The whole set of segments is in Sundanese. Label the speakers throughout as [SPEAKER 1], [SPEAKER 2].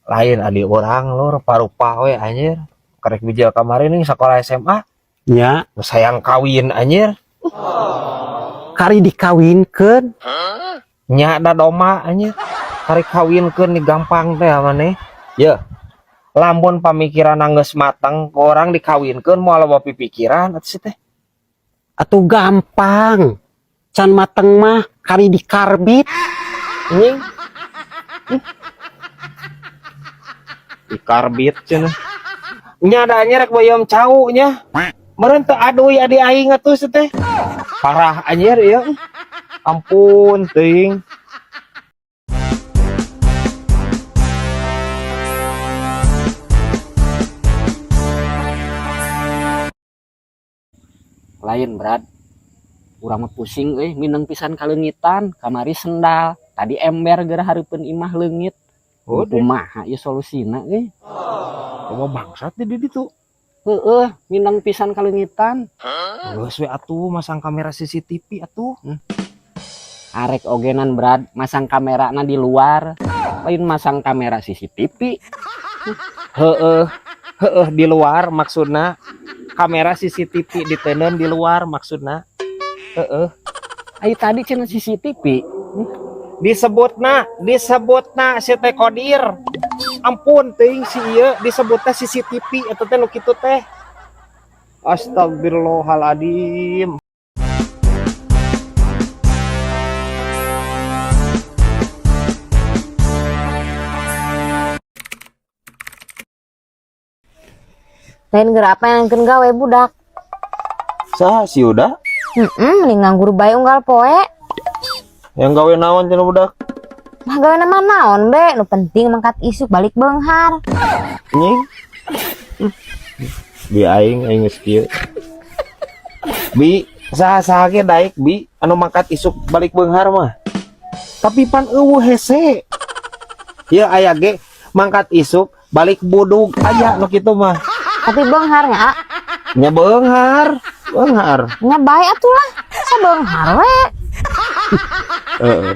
[SPEAKER 1] Lain adi urang lur, parupa we anjir. Karek bijil kamari nih sekolah SMA.
[SPEAKER 2] Nya.
[SPEAKER 1] Geus hayang kawin anjir.
[SPEAKER 2] Kari dikawinkeun.
[SPEAKER 1] Nya da doma anjir. Kari kawinkeun nih gampang teh maneh. Ye. Lamun pamikiran geus mateng, ku orang dikawinkeun moal loba pipikiran atuh sih teh.
[SPEAKER 2] Atuh gampang. Can mateng mah kari dikarbit.
[SPEAKER 1] Anjing. Dikarbit cenah. Nya da anjir rek boyom cau nya. Meureun teu aduy adi aing atuh sih teh. Parah anjir ieu. Ampun teuing.
[SPEAKER 2] Lain berat. Urang mah pusing euy, mindeng pisan kaleungitan, kamari sendal, tadi ember geura hareupeun imah leungit.
[SPEAKER 1] Oh,
[SPEAKER 2] kumaha ieu solusina euy?
[SPEAKER 1] Kumaha bangsat di ditu?
[SPEAKER 2] Heeh, mindeng pisan kaleungitan.
[SPEAKER 1] Geus we atuh masang kamera CCTV atuh.
[SPEAKER 2] Arek ogenan berat, masang kamerana di luar. Lain masang kamera CCTV.
[SPEAKER 1] Heeh. Heeh di luar maksudna. Kamera CCTV diteundeun di luar maksudna. Heeh.
[SPEAKER 2] Ai tadi cenah CCTV.
[SPEAKER 1] Disebutna si teh Kodir. Ampun teuing si ieu disebutna CCTV eta teh nu kitu teh. Astagfirullahaladzim.
[SPEAKER 3] Lain geura apa yang keun gawe budak.
[SPEAKER 1] Saha si Uda?
[SPEAKER 3] Heeh, mending nganggur bae unggal poe.
[SPEAKER 1] Yang gawe naon cenah budak?
[SPEAKER 3] Mah gawe nama naon be, nu penting mangkat isuk balik beunghar.
[SPEAKER 1] Nying. Bi aing aing geus kieu. Bi, saha-saha ge daek bi anu mangkat isuk balik beunghar mah. Tapi pan eueuh hese. Ieu aya ge mangkat isuk balik budug aya nu kitu mah.
[SPEAKER 3] Tapi beunghar nya, A.
[SPEAKER 1] Nya beunghar, beunghar.
[SPEAKER 3] Nya bae atuh lah. Sa beunghar we.
[SPEAKER 1] Heeh.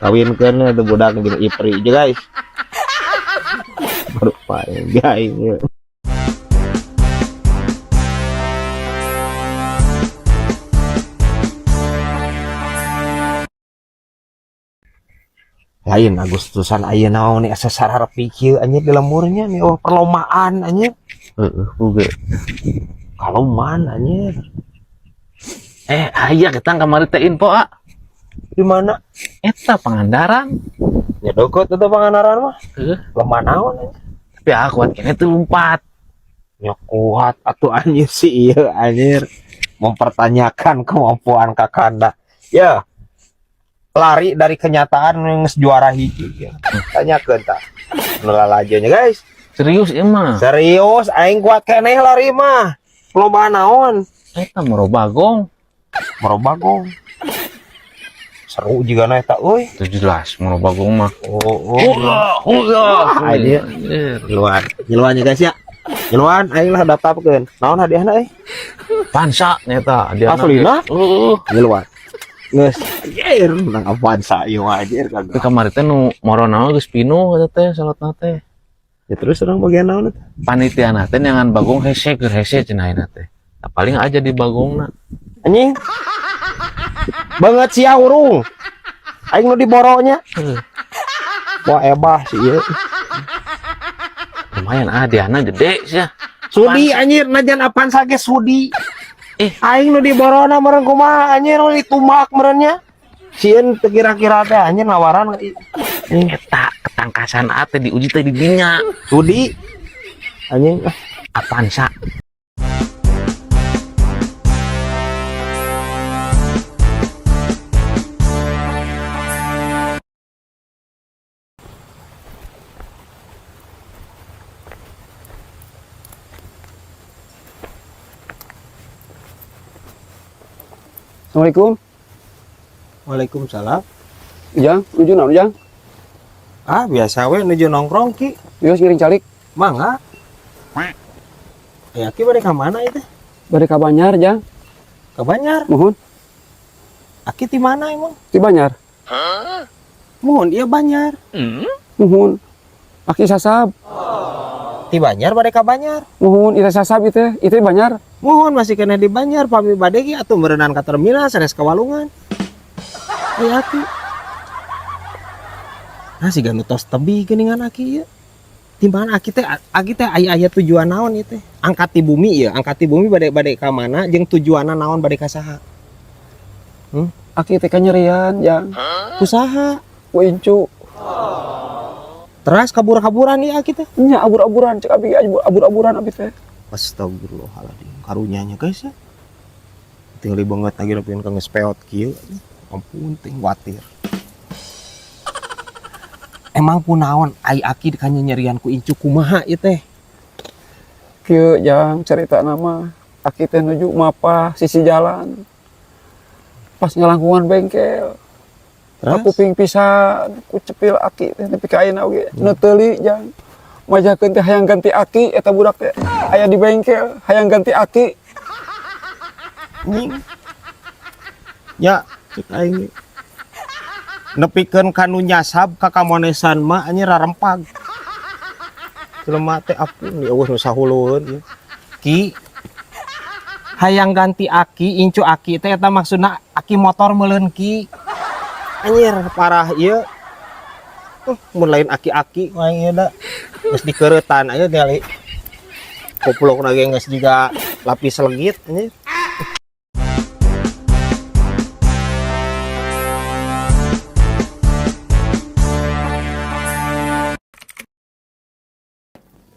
[SPEAKER 1] Kawinkeun atuh budak jeung Ipri je guys. Baru pae aing. Lain Agustusan ayeuna naon nih asa sararepi kieu anjir di lemurnya nih, oh perlombaan anjir.
[SPEAKER 4] Heeh, uga.
[SPEAKER 1] Kaloman anjir.
[SPEAKER 4] Aya kita kamari teh info, ah.
[SPEAKER 1] Di mana?
[SPEAKER 4] Eta Pangandaran.
[SPEAKER 1] Ya deket eta Pangandaran mah.
[SPEAKER 4] Heeh.
[SPEAKER 1] Lemah naon anjir.
[SPEAKER 4] Tapi ah kuat kene teu lompat.
[SPEAKER 1] Ya kuat atuh anjir si ieu anjir. Mempertanyakan kemampuan Kakanda. Ya. Lari dari kenyataan yang geus juara hiji ya. Tanyakeun tah. Nu lalajeunya guys.
[SPEAKER 4] Serius ieu mah.
[SPEAKER 1] Serius aing kuat keneh lari mah. Loba naon?
[SPEAKER 4] Eta Merobagong.
[SPEAKER 1] Merobagong. Seru juga na eta euy.
[SPEAKER 4] Itu jelas Merobagong mah.
[SPEAKER 1] Oh, oh.
[SPEAKER 4] Hurrah, hurrah.
[SPEAKER 1] Anjir. Ngiluan. Ngiluan ya guys ya. Ngiluan aing lah daftarkeun. Naon hadiahna euy?
[SPEAKER 4] Pansa nyata hadiahna.
[SPEAKER 1] Aslina?
[SPEAKER 4] Heeh.
[SPEAKER 1] Ngiluan. Geus anjir menang Avanza ieu mah anjir kagak.
[SPEAKER 4] Tapi kamari teh nu morona geus pinuh eta teh salatna teh.
[SPEAKER 1] Ya terus urang bagian naon eta?
[SPEAKER 4] Panitiana teh neangan bagong hese keur hese cenah ayeuna teh. Nah, paling aja di bagongna.
[SPEAKER 1] Anjing. Banget sia urung. Aing nu diboronya.
[SPEAKER 4] Heeh.
[SPEAKER 1] Wah ebah si ieu.
[SPEAKER 4] Lumayan ah hadiahna gede sia.
[SPEAKER 1] Sudi anjir najan Avanza ge sudi. Aing nu diborona meureun kumaha anjir nu ditumbak meureunnya. Sieun teu kira-kira teh anjir nawaran
[SPEAKER 4] Eta ketangkasan teh diuji teh di dinya.
[SPEAKER 1] Sudi. Anjing
[SPEAKER 4] Avanza.
[SPEAKER 5] Assalamualaikum.
[SPEAKER 1] Waalaikumsalam.
[SPEAKER 5] Ujang, nuju naon Ujang?
[SPEAKER 1] Ah, biasa we nuju nongkrong ki.
[SPEAKER 5] Geus ngiring calik.
[SPEAKER 1] Mangga. Ya ki bade ka mana ieu teh?
[SPEAKER 5] Bade ka Banjar, Jang.
[SPEAKER 1] Ka Banjar.
[SPEAKER 5] Muhun.
[SPEAKER 1] Aki ti mana emang?
[SPEAKER 5] Ti Banjar.
[SPEAKER 1] Hah? Muhun ieu Banjar.
[SPEAKER 5] Muhun. Aki sasab.
[SPEAKER 1] Ti Banjar bade ka Banjar.
[SPEAKER 5] Muhun ieu sasab ieu teh, ieu teh Banjar.
[SPEAKER 1] Muhun masih kena di Banjar pami bade ge atuh meureunan ka terminal sanes ka walungan. Ai aki. Nah siga nu tos tebi geuningan aki ieu. Timbangan aki teh aya tujuan naon ieu teh? Angkat ti bumi ieu, angkat ti bumi bade bade ka mana jeung tujuanna naon bade ka saha?
[SPEAKER 5] Aki teh kanyerian, Jang.
[SPEAKER 1] Ku saha?
[SPEAKER 5] Ku incu.
[SPEAKER 1] Teras kabur-kaburan ieu aki teh.
[SPEAKER 5] Nya abur-aburan cek abi abur-aburan abi teh.
[SPEAKER 1] Astagfirullahaladzim. Karunyanya guys ya. Tinggal banget lagi rapin ka geus peot kieu. Ampun ting watir. Emang kunaon ai aki kanyerian ku incu kumaha ieu teh?
[SPEAKER 5] Kieu Jang cerita nama aki teh nuju mapah sisi jalan. Pas ngalangkungan bengkel.
[SPEAKER 1] Terus?
[SPEAKER 5] Kuping pisan ku cepil aki teh nepi ka ayeuna oge nu teuli Jang. Majakeun teh hayang ganti aki eta budak teh aya di bengkel hayang ganti aki.
[SPEAKER 1] Nying. Ya, cek aing. Nepikeun ka nu nyasab ka kamonesan mah anjir rarempag. Jelema teh ampun ya eueuh nu sahulueun ieu. Ki hayang ganti aki, incu aki teh eta maksudna aki motor meuleun ki. Anjir parah ieu. Mun lain aki-aki ku aing ieu da. Geus dikeuretan aya tingali. Koplokna ge geus jiga lapis legit anjir.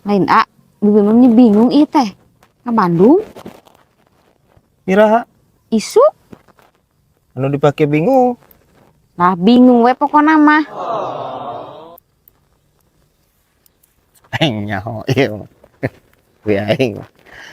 [SPEAKER 3] Lain A, bibi mah bingung ieu teh. Ka Bandung?
[SPEAKER 1] Iraha?
[SPEAKER 3] Isuk.
[SPEAKER 1] Anu dipake bingung.
[SPEAKER 3] Lah bingung we pokona mah.
[SPEAKER 1] Aing nyaho ieu. Bi aing.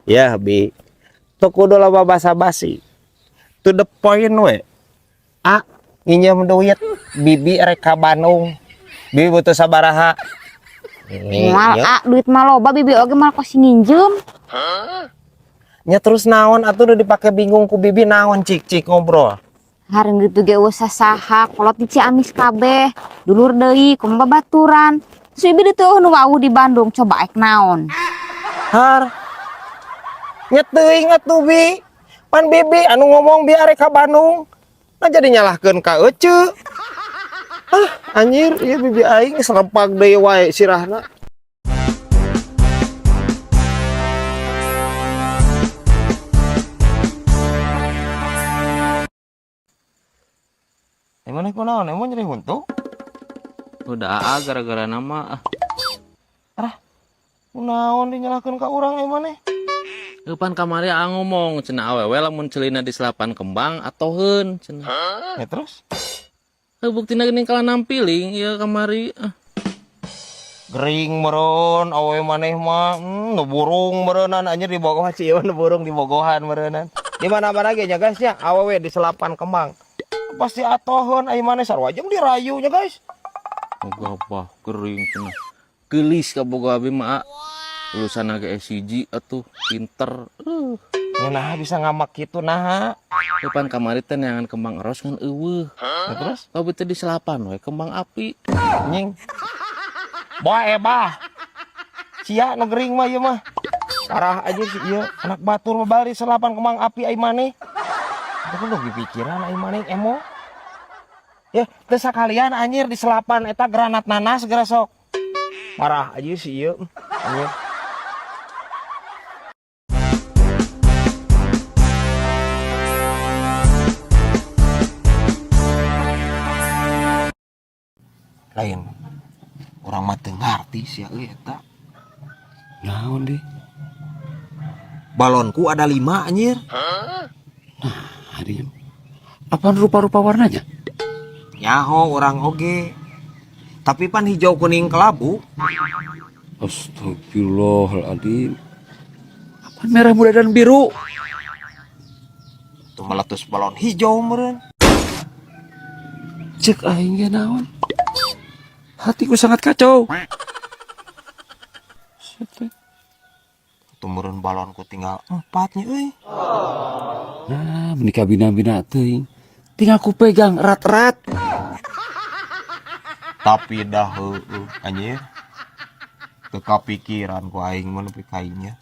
[SPEAKER 1] Ya bi. Teu kudu loba basa-basi. To the point we. A nginjem duit bibi rek ka Bandung. Bibi butuh sabaraha?
[SPEAKER 3] Moal A duit mah loba bibi oge moal kos nginjem.
[SPEAKER 1] Nya terus naon atuh udah dipake bingung ku bibi naon cik-cik ngobrol.
[SPEAKER 3] Hareung gitu ge eueuh sasaha kolot di Ciamis kabeh. Dulur deui kumaha babaturan. Terus bibi teu nu wawuh di Bandung coba ek naon.
[SPEAKER 1] Har. Nya teuing atuh bi. Pan bibi anu ngomong bi arek ka Bandung. Nah jadi nyalahkeun ka eceu. Ah, anjir, ieu bibi aing serempak deui wae sirahna. Emang kunaon? Emang nyeri huntu?
[SPEAKER 4] Udah aa gara-gara nama.
[SPEAKER 1] Arah, kunaon dinyalahkeun ka urang emang nih?
[SPEAKER 4] Eupan kamari aa ngomong cenah awewe lamun celina di selapan kembang atoheun cenah.
[SPEAKER 1] Ya terus?
[SPEAKER 4] Buktina geuning kalah nampiling ieu kamari.
[SPEAKER 1] Gering meureun awewe maneh mah, nu burung meureunan anjir di bogohan sih ieu nu burung di bogohan meureunan. Di mana-mana ge nya guys nya awewe di selapan kembang. Pasti atoheun ai maneh sarua jeung dirayu nya guys.
[SPEAKER 4] Moga bah gering cenah. Geulis ka boga abi mah. Lulusan ge SCG atuh pinter.
[SPEAKER 1] Nya naha bisa ngamak kitu naha?
[SPEAKER 4] Depan kamari teh neangan kembang eros ngan eueuh.
[SPEAKER 1] Nah, terus?
[SPEAKER 4] Tapi teh di selapan we kembang api.
[SPEAKER 1] Nying. Boa ebah. Sia nu gering mah ieu mah. Parah aja sih ieu anak batur mah bari selapan kembang api ai maneh. Itu kan udah pikiran ai maneh emo. Ya, teu sakalian anjir di selapan eta granat nanas geura sok. Parah aja sih ieu. Anjir. Lain orang mah teu ngarti sia euy eta.
[SPEAKER 5] Naon di?
[SPEAKER 1] Balonku ada 5 anjir.
[SPEAKER 5] Nah, hari apaan rupa-rupa warnanya?
[SPEAKER 1] Nyaho orang oge. Tapi pan hijau kuning kelabu.
[SPEAKER 5] Astagfirullahaladzim. Apaan merah muda dan biru?
[SPEAKER 1] Tuh meletus balon hijau meureun.
[SPEAKER 5] Cek aing ge naon? Hatiku sangat kacau.
[SPEAKER 1] Tuh meureun balonku tinggal 4 nya euy.
[SPEAKER 5] Nah, menikah bina-bina teuing. Tinggal ku pegang erat-erat.
[SPEAKER 1] Tapi dah heueuh anjir. Teu kapikiran ku aing mah nepi ka nya.